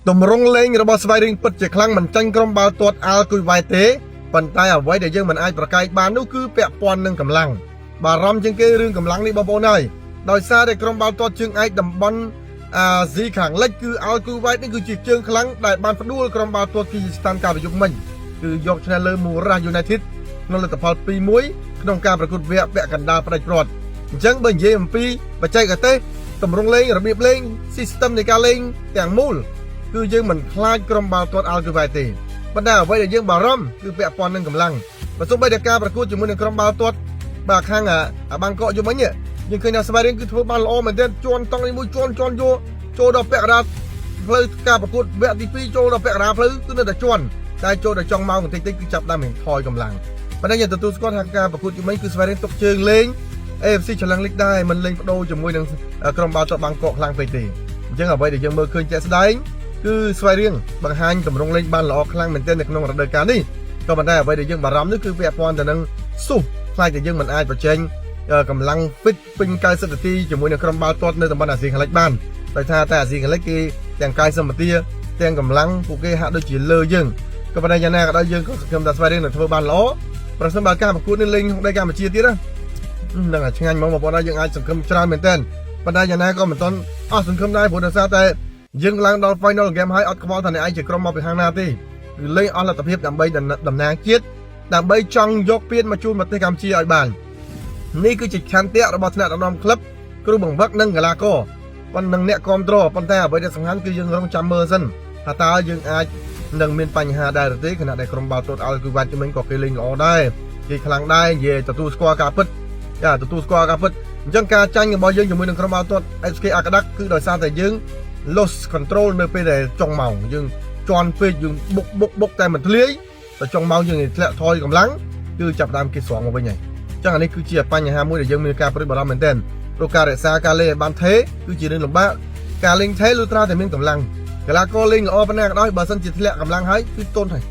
ទម្រង់លេងរបស់ស្វាយរៀងពិតជាខ្លាំងមិនចាញ់ក្រុមបាល់ទាត់អាល់គុយវ៉ែតទេប៉ុន្តែអ្វីដែលយើងមិនអាចប្រកែកបាននោះគឺពាក់ព័ន្ធនឹងកម្លាំងបារម្ភជាងគេរឿងកម្លាំងនេះបងប្អូនហើយដោយសារតែក្រុមបាល់ទាត់ជើងឯកតំបន់អាស៊ីខាងលិចគឺអាល់គុយវ៉ែតនេះគឺជាជើងខ្លាំងដែលបានផ្ដួលក្រុមបាល់ទាត់គីហ្គីស្ថានកាលពីយប់មិញគឺយកឈ្នះលើមូរ៉ាយូណៃធីតក្នុងលទ្ធផល2-1ក្នុងការប្រកួតវគ្គពាក់កណ្ដាលផ្ដាច់ព្រាត់អញ្ចឹងបើនិយាយអំពីបច្ចេកទេសទម្រង់លេងរបៀបលេង system នៃការលេងទាំងមូល គឺយើងមិនខ្លាចក្រុមបាល់ទាត់អាល់គុយវ៉ែតទេប៉ុន្តែអ្វីដែលយើងបារម្ភគឺពាក់ព័ន្ធនឹងកម្លាំងបើទោះបីតែការប្រកួតជាមួយនឹងក្រុមបាល់ទាត់បាទខាងអាបាងកកយប់មិញយើងឃើញថាស្វាយរៀងគឺធ្វើបានល្អមែនទែនជន់តង់នេះមួយជន់ជន់យកចូលដល់ពាក់កណ្ដាលផ្លូវការប្រកួតវគ្គទី2ចូលដល់ពាក់កណ្ដាលផ្លូវគឺនៅតែជន់តែចូលដល់ចុងម៉ោងបន្តិចតិចគឺចាប់ដើមថយកម្លាំងប៉ុន្តែយើងទទួលស្គាល់ថាការប្រកួតយប់មិញគឺស្វាយរៀងទុកជើងលេង AFC Challenge League ដែរមិនលេងបដូរជាមួយនឹងក្រុមបាល់ទាត់បាងកកខ្លាំងពេកទេអញ្ចឹងអ្វីដែលយើងមើលឃើញជាក់ស្ដែងគឺស្វាយរៀងបង្ហាញទម្រង់លេងបានល្អខ្លាំងមែនទែននៅក្នុងរដូវកាលនេះក៏ប៉ុន្តែអ្វីដែលយើងបារម្ភនោះគឺពាក់ព័ន្ធទៅនឹងស៊ុះខ្លាចតែយើងមិនអាចប្រជែងកម្លាំង fit ពេញ90នាទីជាមួយនឹងក្រុមបាល់ទាត់នៅតំបន់អាស៊ីខាងលិចបានដោយថាតែអាស៊ីខាងលិចគេទាំង90នាទីទាំងកម្លាំងពួកគេហាក់ដូចជាលើយើងក៏ប៉ុន្តែយ៉ាងណាក៏ដោយយើងក៏សង្ឃឹមថាស្វាយរៀងនឹងធ្វើបានល្អប្រសិនបើការប្រកួតនេះលេងក្នុងដីកម្ពុជាទៀតណានឹងតែឆ្ងាញ់ហ្មងបងប្អូនយើងអាចសង្ឃឹមច្រើនមែនទែនប៉ុន្តែយ៉ាងណាក៏មិនទាន់អស់សង្ឃឹមដែរព្រោះដោយសារតែយើងឡើងដល់ final game ហើយអត់ខ្វល់ថាអ្នកឯងជាក្រុមមកពីខាងណាទេគឺលេងអស់លទ្ធភាពដើម្បីតំណាងជាតិដើម្បីចង់យកពានមកជូនប្រទេសកម្ពុជាឲ្យបាននេះគឺជាឆន្ទៈរបស់ថ្នាក់ដឹកនាំក្លឹបគ្រូបង្វឹកនិងកីឡាករប៉ុណ្ណឹងអ្នកគ្រប់គ្រងប៉ុន្តែអ្វីដែលសំខាន់គឺយើងរងចាំមើលសិនថាតើយើងអាចនឹងមានបញ្ហាដែរឬទេខណៈដែលក្រុមបាល់ទាត់អាល់គុយវ៉ាត់ជំនាញក៏គេលេងល្អដែរគេខ្លាំងដែរនិយាយទទួលស្គាល់ការពិតចាទទួលស្គាល់ការពិតអញ្ចឹងការចាញ់របស់យើងជាមួយនឹងក្រុមបាល់ទាត់ SK អាកាដាក់គឺដោយសារតែយើង lost control នៅពេលដែលចុងម៉ោងយើងជន់ពេកយើងបុកបុកបុកតែមិនធ្លាយតែចុងម៉ោងយើងធ្លាក់ថយកម្លាំងគឺចាប់ដើមគេស្រង់មកវិញហើយអញ្ចឹងអានេះគឺជាបញ្ហាមួយដែលយើងមានការព្រួយបារម្ភមែនទែនព្រោះការរក្សាការលេងឲ្យបានថេគឺជារឿងលំបាកការលេងថេលុះត្រាតែមានកម្លាំងកីឡាករលេងល្អប៉ុណ្ណាក៏ដោយបើសិនជាធ្លាក់កម្លាំងហើយគឺទន់ហើយ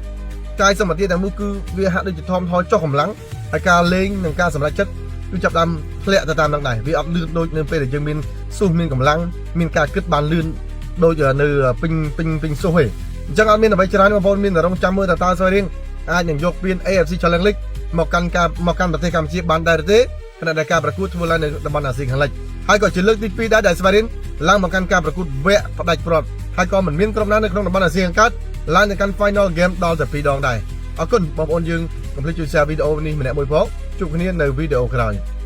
កាយសម្បត្តិទាំងមូលគឺវាហាក់ដូចជាថមថយចុះកម្លាំងហើយការលេងនិងការសម្រេចចិត្តគឺចាប់ដើមធ្លាក់ទៅតាមនឹងដែរវាអត់លឿនដូចនៅពេលដែលយើងមានស៊ុះមានកម្លាំងមានការគិតបានលឿនដូចនៅពេញពេញពេញស៊ុះទេអញ្ចឹងអត់មានអ្វីច្រើនបងប្អូនមានតែរងចាំមើលតើតើស្វាយរៀងអាចនឹងយកពាន AFC Challenge League មកកាន់ការមកកាន់ប្រទេសកម្ពុជាបានដែរឬទេខណៈដែលការប្រកួតធ្វើឡើងនៅតំបន់អាស៊ីខាងលិចហើយក៏ជាលើកទី2ដែរដែលស្វាយរៀងឡើងមកកាន់ការប្រកួតវគ្គផ្ដាច់ព្រាត់ហើយក៏មិនមានក្រុមណានៅក្នុងតំបន់អាស៊ីខាងកើតឡើងទៅកាន់ Final Game ដល់តែ2ដងដែរអរគុណបងប្អូនយើងកុំភ្លេចជួយ share វីដេអូនេះម្នាក់មួយផងជួបគ្នានៅវីដេអូក្រោយ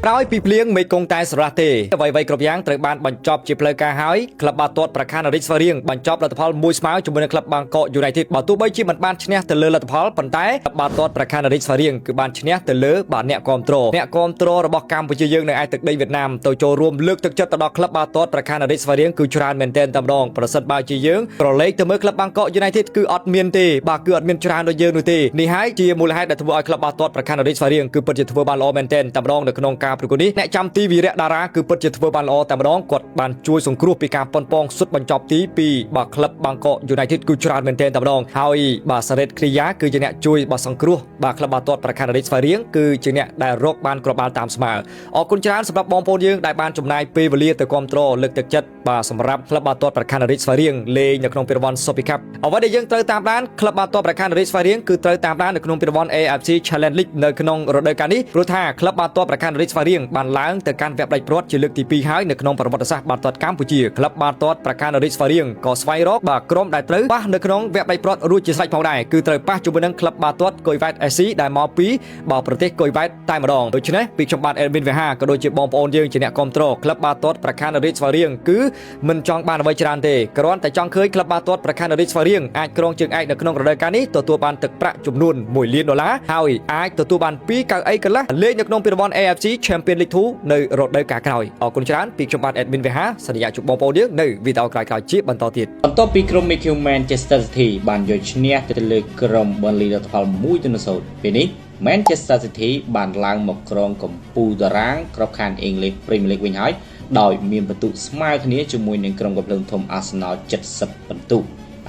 ក្រោយពីភ្លៀងមេគង្គតែស្រះទេអ្វីៗគ្រប់យ៉ាងត្រូវបានបញ្ចប់ជាផ្លូវការហើយក្លឹបបាល់ទាត់ប្រខានរិទ្ធស្វារៀងបញ្ចប់លទ្ធផល1ស្មើជាមួយនឹងក្លឹបបាងកកយូណៃធីតបើទោះបីជាមិនបានឈ្នះទៅលើលទ្ធផលប៉ុន្តែក្លឹបបាល់ទាត់ប្រខានរិទ្ធស្វារៀងគឺបានឈ្នះទៅលើបាទអ្នកគាំទ្រអ្នកគាំទ្ររបស់កម្ពុជាយើងនៅឯទឹកដីវៀតណាមទៅចូលរួមលើកទឹកចិត្តទៅដល់ក្លឹបបាល់ទាត់ប្រខានរិទ្ធស្វារៀងគឺច្រើនមែនទែនតែម្ដងប្រសិនបើជាយើងប្រឡេកទៅមើលក្លឹបបាងកកយូណៃធីតគឺអត់មានទេបាទគឺអត់មានច្រើនដូចយើងនោះទេនេះហើយជាមូលហេតុដែលធ្វើឲ្យក្លឹបបាល់ទាត់ប្រខានរិទ្ធស្វារៀងគឺពិតជាធ្វើបានល្អមែនទែនតែម្ដងនៅក្នុងការប្រកួតនេះអ្នកចាំទីវីរៈតារាគឺពិតជាធ្វើបានល្អតែម្ដងគាត់បានជួយសង្គ្រោះពីការប៉ុនប៉ងសុទ្ធបញ្ចប់ទីពីបាទក្លឹបបាងកកយូណៃធីតគឺច្រើនមែនទែនតែម្ដងហើយបាទសារ៉េតគ្រីយ៉ាគឺជាអ្នកជួយបាទសង្គ្រោះបាទក្លឹបបាល់ទាត់ប្រខានរិទ្ធស្វាយរៀងគឺជាអ្នកដែលរកបានគ្រាប់បាល់តាមស្មើអរគុណច្រើនសម្រាប់បងប្អូនយើងដែលបានចំណាយពេលវេលាទៅគ្រប់គ្រងលើកទឹកចិត្តបាទសម្រាប់ក្លឹបបាល់ទាត់ប្រខានរិទ្ធស្វាយរៀងលេងនៅក្នុងពានរង្វាន់ Sophie Cup អ្វីដែលយើងត្រូវតាមដានក្លឹបបាល់ទាត់ប្រខានរិទ្ធស្វាយរៀងគឺត្រូវតាមដាននៅក្នុងពានរង្វាន់ AFC Challenge League នៅក្នុងរដូវកាលនេះព្រោះថាក្លឹបបាល់ទាត់ប្រខានរិទ្ធស្វាយរៀងបានឡើងទៅកាន់វគ្គផ្ដាច់ព្រាត់ជាលើកទី2ហើយនៅក្នុងប្រវត្តិសាស្ត្របាល់ទាត់កម្ពុជាក្លឹបបាល់ទាត់ប្រខានរិទ្ធស្វាយរៀងក៏ស្វែងរកបាទក្រុមដែលត្រូវប៉ះនៅក្នុងវគ្គផ្ដាច់ព្រាត់រួចជាស្រេចផងដែរគឺត្រូវប៉ះជាមួយនឹងក្លឹបបាល់ទាត់កុយវ៉ែត SC ដែលមកពីបាទប្រទេសកុយវ៉ែតតែម្ដងដូច្នេះពីខ្ញុំបាទ Edwin វេហាក៏ដូចជាបងប្អូនយើងជាអ្នកគ្រប់គ្រងក្លឹបបាល់ទាត់ប្រខានរិទ្ធស្វាយរៀងគឺមិនចង់បានអ្វីច្រើនទេគ្រាន់តែចង់ឃើញក្លឹបបាល់ទាត់ប្រខានរិទ្ធស្វាយរៀងអាចក្រុងជើងឯកនៅក្នុងរដូវកាលនេះទទួលបានទឹកប្រាក់ចំនួន1លានដុល្លារហើយអាចទទួលបាន2កៅអីកន្លះលេងនៅក្នុងពានរង្វាន់ AFC Champions League 2នៅរដូវកាលក្រោយអរគុណច្រើនពីខ្ញុំបាទ Admin វេហាសន្យាជួបបងប្អូនយើងនៅវីដេអូក្រោយៗជាបន្តទៀត បន្ទាប់ពីក្រុមមេឃីវ Manchester City បានយកឈ្នះទៅលើក្រុម Burnley លទ្ធផល1-0ពេលនេះ Manchester City បានឡើងមកក្រងកំពូលតារាងក្របខ័ណ្ឌ English Premier League វិញហើយដោយមានពិន្ទុស្មើគ្នាជាមួយនឹងក្រុមកំភ្លើងធំ Arsenal 70ពិន្ទុ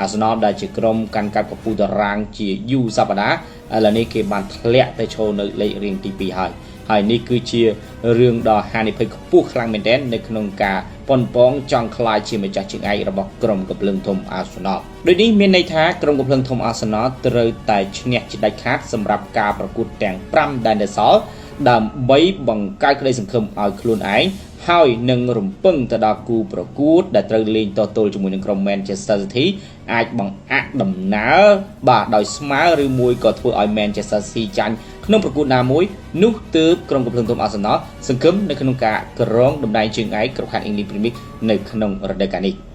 Arsenal ដែលជាក្រុមកាន់កាប់កំពូលតារាងជាយូរសប្តាហ៍ឥឡូវនេះគេបានធ្លាក់ទៅឈរនៅលេខរៀងទី2ហើយហ ហើយនេះគឺជារឿងដ៏ហានិភ័យខ្ពស់ខ្លាំងមែនទែននៅក្នុងការប៉ុនប៉ងចង់ក្លាយជាម្ចាស់ជើងឯករបស់ក្រុមកំភ្លើងធំ Arsenal ដូចនេះមានន័យថាក្រុមកំភ្លើងធំ Arsenal ត្រូវតែឈ្នះជាដាច់ខាតសម្រាប់ការប្រកួតទាំង5ដែលនៅសល់ដើម្បីបង្កើតក្តីសង្ឃឹមឲ្យខ្លួនឯងហើយនឹងរំពឹងទៅដល់គូប្រកួតដែលត្រូវលេងតទល់ជាមួយនឹងក្រុម Manchester City អាចបង្អាក់ដំណើរបាទដោយស្មើឬមួយក៏ធ្វើឲ្យ Manchester City ចាញ់ក្នុងប្រកួតណាមួយនោះទើបក្រុមកំភ្លើងធំ Arsenal សង្ឃឹមនៅក្នុងការក្រងតំណែងជើងឯកក្របខ័ណ្ឌ English Premier នៅក្នុងរដូវកាលនេះ។